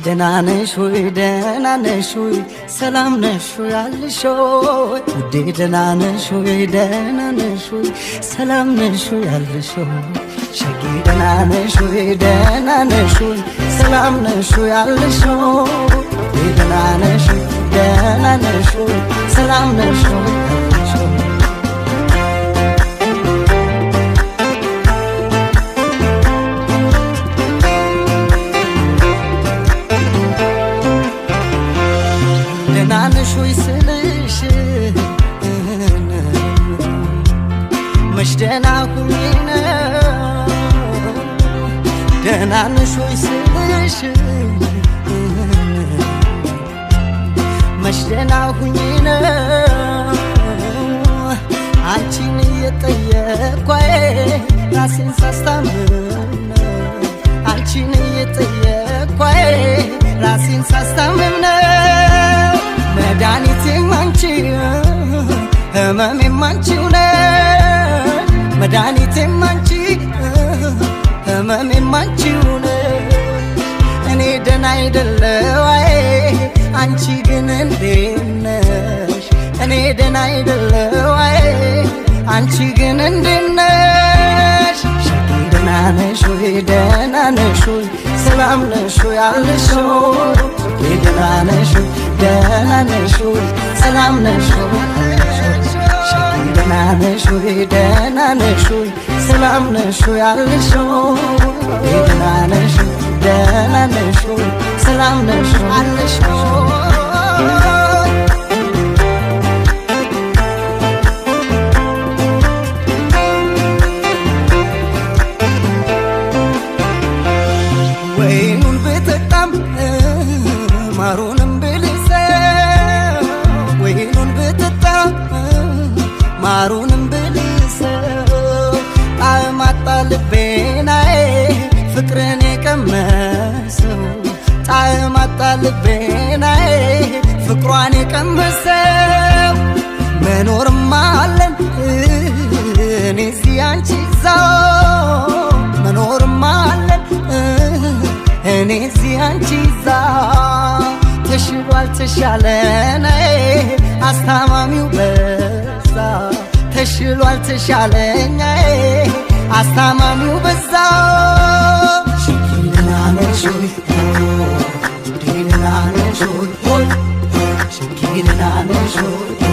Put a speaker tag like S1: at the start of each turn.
S1: ደህና ነሽ ወይ ደህና ነሽ ወይ ሰላም ነሽ ወይ አልሽ ወይ ውዴ ደህና ነሽ ወይ ደህና ነሽ ወይ ሰላም ነሽ ወይ አልሽ ወይ ሸጌ ደህና ነሽ ወይ ደህና ነሽ ወይ ሰላም ነሽ ወይ አልሽ ወይ ውዴ ደህና ነሽ ወይ ደህና ነሽ ወይ ሰላም ነሽ ወይ አልሽ ወይ። ደህና ነሽ ወይ ስልሽ መች ደህና ሁኜ ነው። ደህና ነሽ ወይ ስልሽ መች ደህና ሁኜ ነው። አንቺን እየጠየኳዬ ራሴን ሳስታምም ነው። አንቺን እየጠየኳዬ ራሴን ሳስታምም ነው። መድኃኒቴም አንቺ ህመሜም አንቺው ነሽ። መድኃኒቴም አንቺ ህመሜም አንቺው ነሽ። እኔ ደህና አይደለው አይ አንቺ ግን እንዴት ነሽ? እኔ ደህና አይደለው አይ አንቺ ግን እንዴት ነሽ? ሸጌ ደህና ነሽ ወይ ደህና ነሽ ወይ ሰላም ነሽ ወይ አልሽ ወይ ደህና ነሽ ወይ ደህና ነሽ ወይ ሰላም ነሽ ወይ አልሽ ወይ ሸጌ ደህና ነሽ ወይ ደህና ነሽ ወይ ሰላም ነሽ ወይ አልሽ ወይ ደህና ነሽ ወይ ደህና ነሽ ወይ ሰላም ነሽ ወይ አልሽ ወይ። ወይኑን ብጠጣም ማሩንም ብልሰው ወይኑን ብጠጣም ማሩንም ብልሰው ጣዕም አጣ ልቤናዬ ፍቅርን የቀመሰው ጣዕም አጣ ልቤናዬ ፍቅሯን የቀመሰው። መኖርም አለን እኔ እዚህ አንቺ እዛው መኖርም አለን እኔ እዚህ አንቺ እዛ ተሽሏል ተሻለን አስታማሚው በዛ ተሽሏል ተሻለኝ አስታማሚው በዛ። ደህና ነሽ ወይ ደህና ነሽ ወይ ሸጌ ደህና ነሽ ወይ